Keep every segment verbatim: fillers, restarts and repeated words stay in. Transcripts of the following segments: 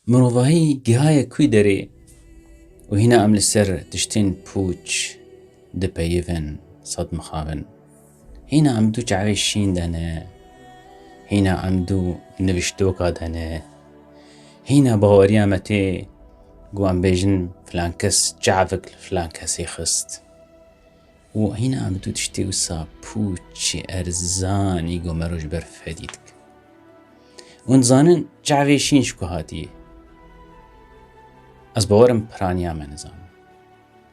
Mirovahî gihaye kû derê û hîna em li ser tiştên pûç dipeyivin, sed mixabin. Hîna em dû çavê şîn de ne, hîna em dû niviştoka de ne, hîna baweriya me tê ku em bêjin filan kes çavik li filan kesê xist. Û hîna em dû tiştê wisa pûçê erzanî ku mero ji ber fedî dike. Hûn dizanin çavê şîn ji ku hatiye? Ez bawerim piraniya me nizanin.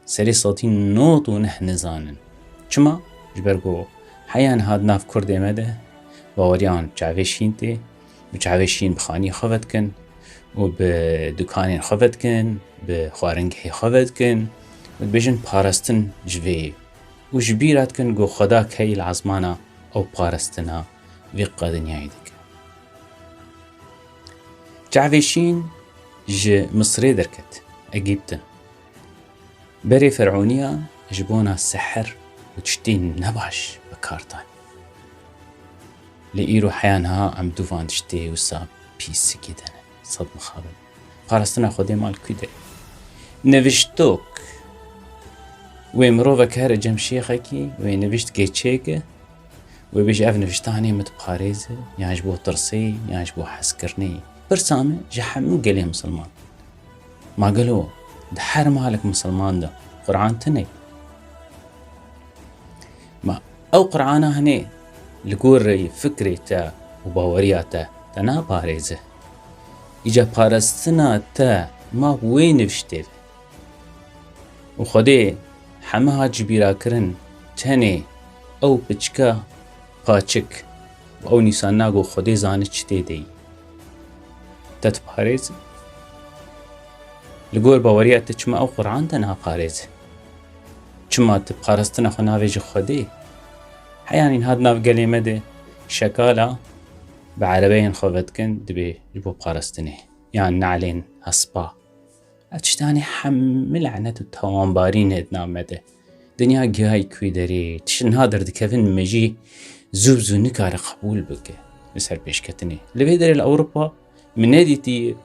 Serê sedî nod û neh nizanin. Çima? Ji ber ku heya niha di nav kurdê me de baweriya wan çavê şîn tê û çavê şîn bi xaniyê xwe ve dikin û bi dukanên xwe ve dikin, bi xwaringehê xwe ve dikin û dibêjin parastin ji vê yê. Û ji bîra dikin ku Xweda key li ezmana ew paristina vê qedinyayê dike. Çavê şîn ji Misirê derket, Egîptin. Berê Fer'ûniya ji bona sihir û tiştên nebaş bi kar dan. Lê îro heya niha em dû van tiştê wisa pîsikî de ne. Sed mixabin. Parastina Xwedê mal kû de. Niviştok. Wê mirovek here cem şêxekî, wê nivişt geçêke, wê bêje ev niviştanê min diparêze, yan ji bo tirsê, yan ji bo hezkirinê. Pirsa min ji hemû gelê misilman. Ma gelo di her malek misilman de Quran tune? Ma ew Qur'ana hinê li gorî fikrê te û baweriya te, te naparêze. Îca parastina te ma wê niviştê ve. Û Xwedê heme hat ji bîra kirin, tenê ew piçka paçik û ew nîsanina ku Xwedê zane çi tê de yî. Te diparêze? Li gor baweriya te çima ew Quran te naparêze? Çima tu parastina xwe navêjî Xwedê? Heyanî niha di nav gelê me de şekala bi erebeyên xwe vedikin, dibê ji bo parastinê. Yan nalên hespa. Ev tiştanê hemû lanet û tawanbarî ne di nav me de. Dinya gihayî kû derê, tişt niha derdikevin me jî zû bi zû nikare qebûl bike li ser pêşketinê. Li vê derê li Ewropa min nedîtî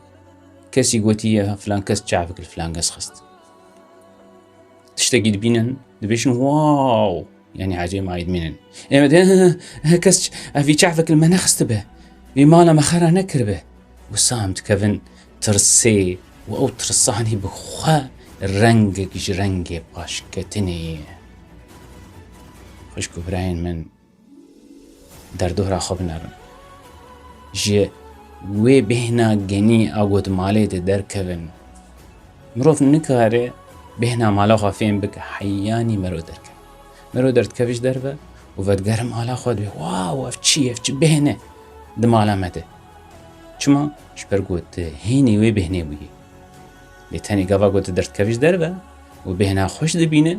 kesî gotiye filan kes çavik li filan kes xist. Tiştekî dibînin, dibêjin, "Wow!" Yanî ecê mayî dimînin. Ê me dê, kes ç-, ev vî çavek li me nexistibe. Vî mala me xera nekiribe. Wisa em dikevin tirsê û ew tirsanî bi xwe rengek ji rengê paşketinê ye. Xwişk û birayên min, derdora xwe binerin. Ji wê bêhna genî a ku di malê de derkevin. Mirov nikare bêhna mala xwe fêm bike, heyanî mero derkeve. Mero derdikeve ji derve û vedigere mala xwe, dibê, "Wow, ev çi ye, ev çi bêhne di mala me de?" Çima? Ji ber ku tu hînî wê bêhnê bûyî. Lê tenê gava ku tu derdikevî ji derve û bêhna xweş dibîne,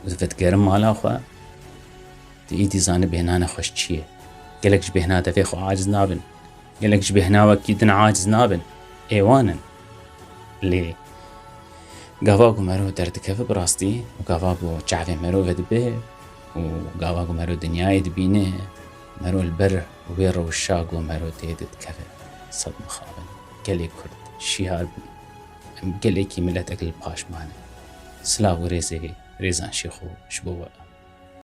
û vedigere mala xwe, tu îdî zanî bêhna nexweş çi ye. Gelek ji bêhna devê xwe aciz nabin. Gelek ji bêhna wekî din aciz nabin. Ê wan in. Lê gava ku mero derdikeve bi rastî û gava ku çavê mero vedibe û gava ku mero dinyayê dibîne, mero li ber wê rewşa ku mero tê de dikeve. Sed mixabin. Gelê Kurd şiyar bûn. Em gelekî miletek li paş mane. Silav û rêzê, rêzan şêxo ji bo we.